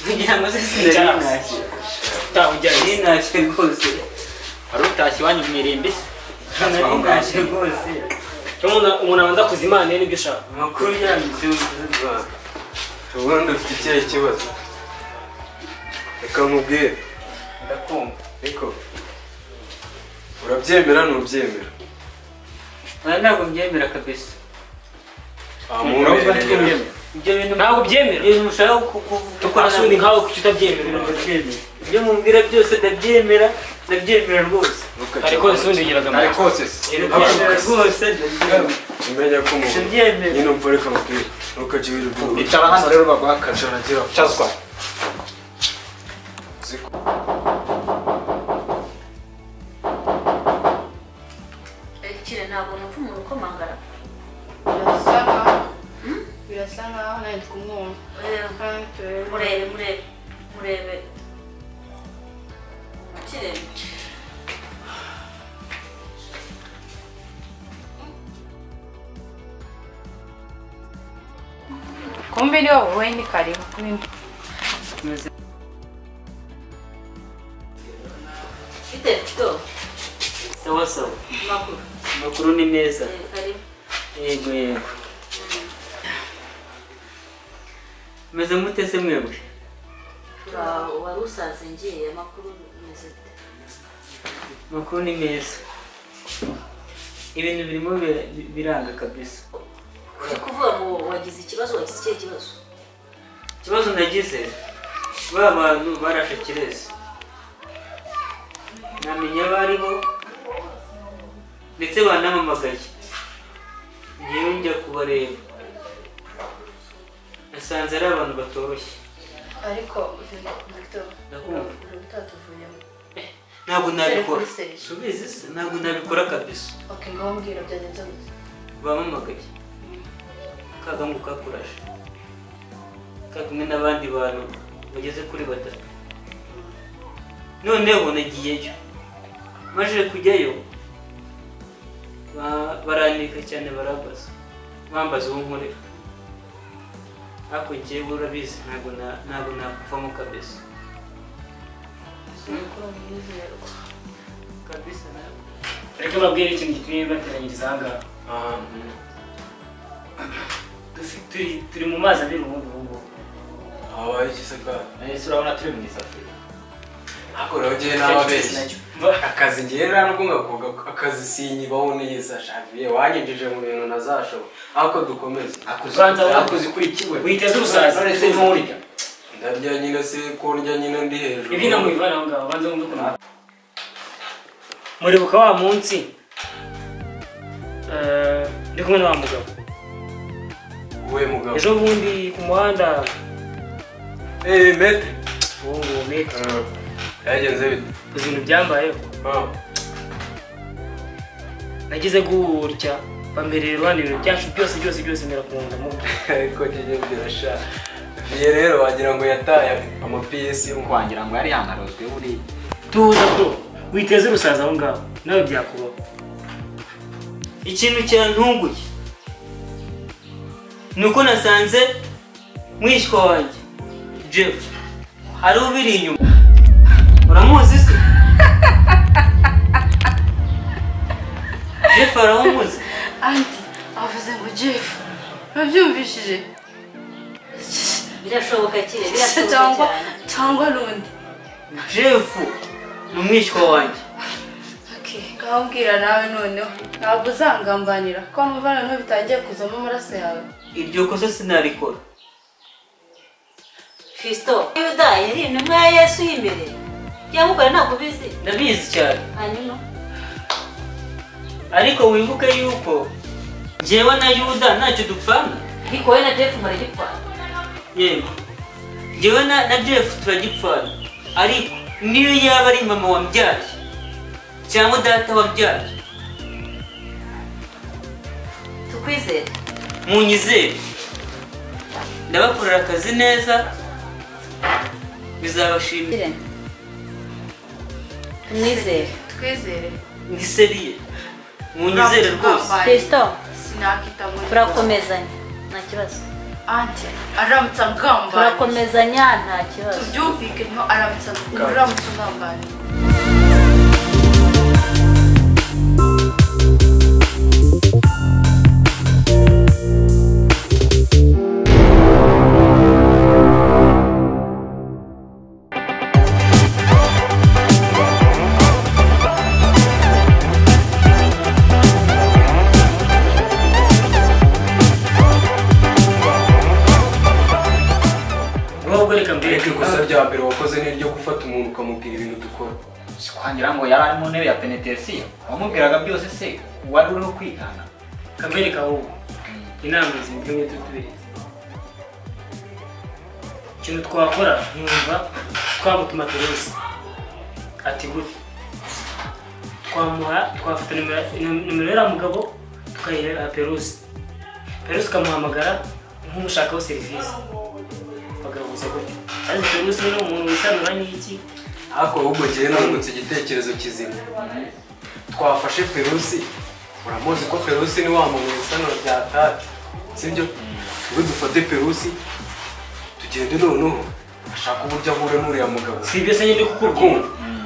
Kugira ngo se sinari ntashye. Utaha ujyayo. Nari ntashye rwose. Wari utashye iwanyu mu irimbi se? Nari ntashye rwose. Umuntu abanza kuzimana nibyo ushaka. Amakuru yanyu se? Ubundi ufite ikihe kibazo? Reka nkubwire. Ndakumva. Niko, urabyemera ntubyemera? Oya, ntabwo mbyemera kabisa. Mumbereye. Ibyo bintu Ntabwo ubyemera? Ibyo bintu mushaka gukora. Asundi nkawe kuki utabyemera? Ndabyemera. Ibyo mumbwira byose ndabyemera, ndabyemera rwose. Ariko asundi yigiraga amahoro. Ariko se Ndabyemera rwose, ndabyemera. Umenya ko umuntu Ndabyemera. Nyine umva, reka nkubwire, ntukajye wirirwa Icara hano rero baguha akazi. Caragira. Cazwa. Kire, ntabwo numva umuntu ukomangara. Birasa nkaho nawe ndi kumwumva. Kandi turebe. Murebe, murebe, murebe Kire. Kumbe ni wowe, ni karibu. Meze Bite, Vito? Sawa sawa. Amakuru? Amakuru ni meza. Karibu. Yego yego. Meze mute se mwebwe? Wari usanze ngiye. Amakuru meze ute? Amakuru ni meza. Ibintu birimo biranga kabisa. Uri kuvuga ngo wagize ikibazo, wagize ikihe kibazo? Ikibazo nagize, ba bantu barashe Kirezi, namenya abo aribo ndetse banamamagaye. Ngewe njya kubareba, nasanze ari abantu batoroshye. Ariko Victor, Ndakumva. utatuvuyemo. Ntabwo nabikora. Kuri sérieux. Subizi se, ntabwo nabikora kabisa. Ok, ngaho mbwira, byagenze gute? Bamamagaye, kagangu kakuraje kakumwe n'abandi bantu bageze kuri batatu. Noneho nagiyeyo, maze kujyayo baranika cyane, barambaza, bambaza uwo nkorera. Ariko njyewe urabizi, ntabwo nakuvamo kabisa. Sinakora umwizerwa. Kabisa ntabwo. Reka babwire ikintu gitumye bateranyiriza aha ngaha. Turi mu mazi abiri ubu ngubu. Habaye iki se kandi? Ese urabona turi mu isafuriya? Ariko rero ngewe n'ababeshyi, akazi ngewe nta nubwo ngakoga akazi, sinyibaho neza. Xavier, wanyinjije mu bintu ntazashobora, ariko dukomeze. Banza wowe. Akuzi kuri kiwe. Witeze urusazi. None se nturya? Ndarya nyine se, ko ndya nyine ndi hejuru. Ibi namubivana aho ngaho, banza wumve ukuntu muribuka wa munsi ndi kumwe na wa mugabo. Uwe mugabo? Ejo bundi ku muhanda. Eh, maître. Uwo nguwo maître. Yagenze bite? Uzi ibintu byambayeho? Nagize gutya bambereye iruhande, ibintu byacu byose byose byose mera ku nda mubwira. Ariko njye birasha viye rero, wagira ngo yataye amapiyesi yo Wagira ngo yari yanarozwe buriya. Tuza bro, witeze urusaza aho ngaho, nawe byakubaho. Ikintu cyantunguye ni uko nasanze mwishywa wanjye Jeff ari ubiri inyuma. Uramuzi se Jeff? Aramuzi. Aunty avuze ngo Jeff, urabyumvishije? Birashoboka Kire, birashoboka Cyangwa cyane. Cyangwa n'undi. Jeff ni umwishywa wanjye. Okay, ngaho mbwira nawe noneho, ntabwo uzangambanira ko numva noneho bitangiye kuzamo amaraso yawe? Iryo kosa sinarikora. Fiston, Yuda yari intumwa ya Yesu y'imbere yamukora, ntabwo ubizi? Ndabizi cyane. Hanyuma? Ariko wibuke yuko njyewe na Yuda ntacyo dupfana. Ariko wowe na Jeff muragipfana. Yego, njyewe na Jeff turagipfana, ariko niyo yaba ari mama wambyaye cyangwa data wambyaye. Tukwizere. Munyizere, ndabakorera akazi neza, bizabashimira. Kire, tumwizere. Twizere. Ndi sérieux, munyizere rwose. Fiston, Sinakita muri turakomezanya, nta kibazo. Anti aramutse angambaniye. Turakomezanya nta kibazo. Tubyumvikeneho aramutse angambaniye. Ikosa rya mbere wakoze ni iryo gufata umuntu ukamubwira ibintu dukora. Kwangira ngo yari ari mu ntebe ya penitensiyo wamubwiraga byose se wari uriho kwigana kambereka ahubwo inama nzima ibyo ngibyo tuberetse ikintu twakora nkumva twamutuma Perusi ati gute twamuha twafata nimero y'uriya mugabo tukayiha Perusi Perusi ukamuhamagara nk'umushakaho serivisi bagahuza gutyo ariko Perusi ni umuntu wisanura n'iki ariko ahubwo njyewe nungutse igitekerezo kizima twafashe Perusi uramuzi ko Perusi ni wa muntu wisanura bya tati sibyo twe dufate Perusi tugende noneho ashaka uburyo ahura n'uriya mugabo si ibyo se nyine kukubwira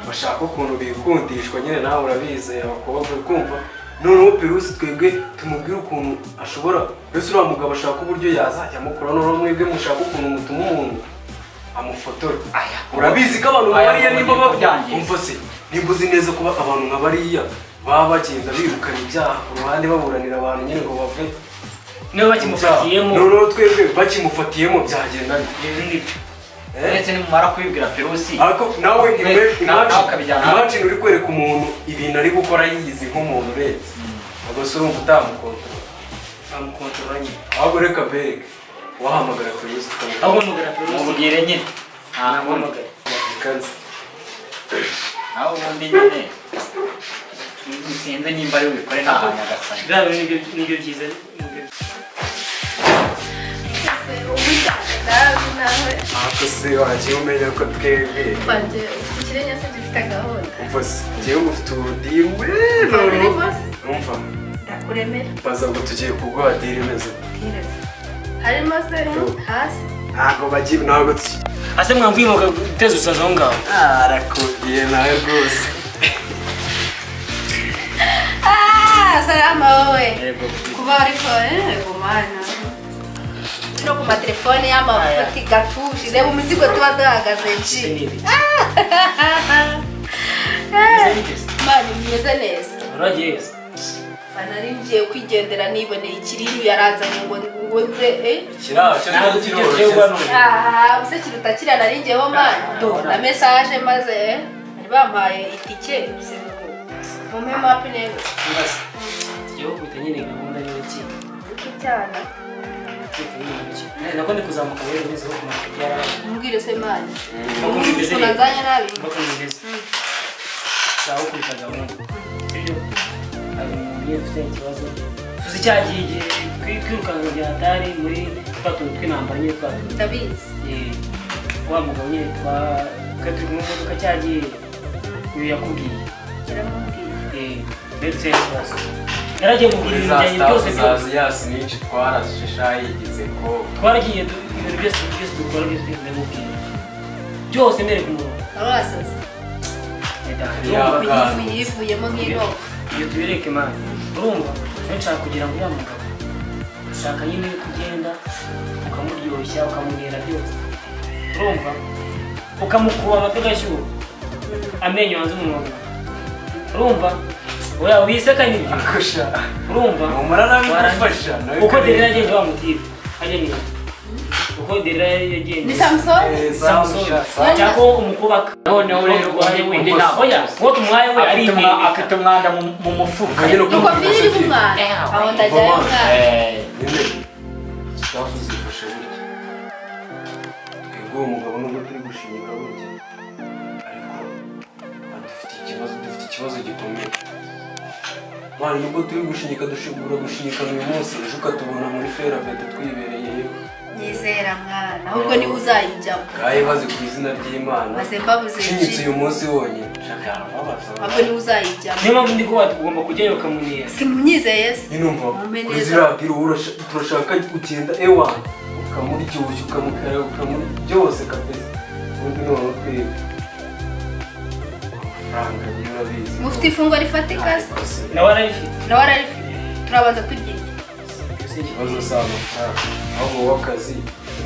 bashaka ukuntu bikundishwa nyine nawe urabizi abakobwa ukumva noneho Perusi twebwe tumubwire ukuntu ashobora mbese uriya mugabo ashaka uburyo yazajya amukora noneho mwebwe mushaka ukuntu mutuma umuntu amufotora urabizi ko abantu nka bariya niba umva se nimba uzi neza kuba abantu nka bariya baba bagenda birukana ibyaha ku ruhande baburanira abantu nyine ngo bave niba bakimufatiyemo noneho twebwe bakimufatiyemo byagenda bite uretse nimumara kubibwira Perusi ariko nawe imagine uri kwereka umuntu ibintu ari gukora yiyizi nk'umuntu urenze ubwo se urumva utamukontorora amukontorora nyine ahubwo reka bereke wahamagara Perusi ahamagara Perusi mubwire nyine ntamuhamagara ikaze nawe ubundi nyine sinzi nimba ari bubikore nta nyagasani biriya bintu nibyo byiza Ako se wagiye umenya ko twebwe ufite ikirenge se gifite gahunda umva se njyewe ufite ubudiri we umva ndakuremera baza ngo tugiye kuguha diri imeze harimo se hasi ntabwo bagiye ntabwo ase mwamvuye mu guteza usaza aho ngaho arakubwiye nawe rwose salama wowe kuba ariko yego mana no ku matelefone y'amafuti gatuje reba umuzigo tuba duhagaze ji mani bimeze neza urageze nari ngiye kwigendera niboneye ikiriru yaranzanye ngo nze ikiraro cyo ntabwo kiroroshye use kiruta kiriya nari ngiyeho mani na mesaje maze bari bampaye itike mumpe mapi rero tugiye gukubita nyine gahunda y'iki icyana nako ndi kuzamuka rero neza ko kumanuka byarabaye mbwire se mani ukuntu nzanye nabi ukuntu bimeze sawa ukubita gahunda sibyo hari umuntu iyo ufite ikibazo tuzi cyagiye igihe twirukanka bya hatari muri twa tuntu tw'intambara nyine twa tuntu ndabizi wa mugabo nyine twari turi mu modoka cyagiye uyu yakubwiye yaramubwiye rero ufite ikibazo naragiye mubwira ibintu byanjye byose byose yasi nyinshi twarashisha yigize ko twaragiye ibintu byose byose dukora byose ndamubwira byose mbere ku murongo arasaze yivuyemo nk'inoko iyo tubireke mani urumva nshaka kugira ngo uriya mugabo ushaka nyine kugenda ukamuryoshya ukamunera byose urumva ukamukuba amatwi agashyuha amenyo hanze umunwa urumva oya wiseka nibyo akusha urumva umara nabigufasha uko Delila yagenze wa mutipe hajya ni uko Delila yagenze ni Samson Samson cyangwa umukubaka noneho rero undi ntabwo oya uwo tumuhaye we ari afite umwanda mu mufuka nuko fili iri mu mwana aho ndajyayo mwana nyine staff zifashe burya twebwe uwo mugabo nubwo turi gushinyika burya ariko dufite ikibazo gikomeye mwana nubwo turi gushinyika dushobora gushinyikana uyu munsi ejo ukatubona muri ferabete twibereyeyo nyizera mwana ahubwo niwe uzayijyamo ngahe bazi ku izina ry'Imana maze mbabuze ushinyitse uyu munsi wonyine ahubwo niwe uzayijyamo niyo mpamvu ndi kuba tugomba kujyayo ukamunera simunyizeye se nyine umva kuri ziriya diri turashaka kugenda ewa Ukamuryoshya ukamukara ukamuri byose kabisa. Ubundi noneho twebwe amafaranga niyo urabizi. Mufite ifunguro rifatika se? Nawe ararifite. Nawe ararifite. Turabanza turye. Ikibazo si amafaranga ahubwo wowe akazi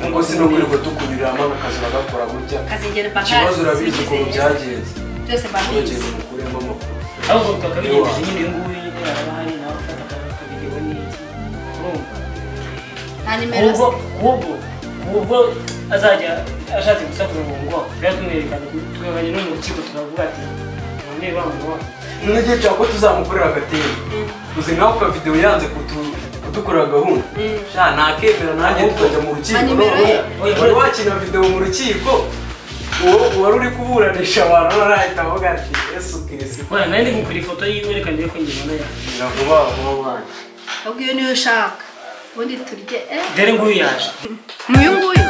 nubwo si no kwirirwa tukunyuriramo akazi uragakora gutya. Kazingera bakazi. Ikibazo urabizi ukuntu byagenze. Byose mbabizi. Uragenda umukuremo amakuru. Ahubwo twakabigenjeje nyine uyu nguyu nyine araba ahari nawe ufata akavidewo n'iki. Urumva? Nta nimero se. Ubwo azajya ashatse gusakuza ngo ngo tujya tumwerekana tukaganya no mu rukiko tukavuga ati none bamuha. None igihe nshaka ko tuzamukorera agatebe. Uzi nawe uka videwo yanze kudukorera gahunda. Sha nakemera nanjye tukajya mu rukiko. Wari wakina videwo mu rukiko uwo wari uri kuburanisha abantu arahita avuga ati Yesu Kristo. Oya nari ndi gukora ifoto yiwe reka ndebe ko ngibona ya. Ngira vuba vuba mwana. Ahubwo iyo niyo ushaka. Ubundi turye Dore nguyu yaje. N'uyu nguyu.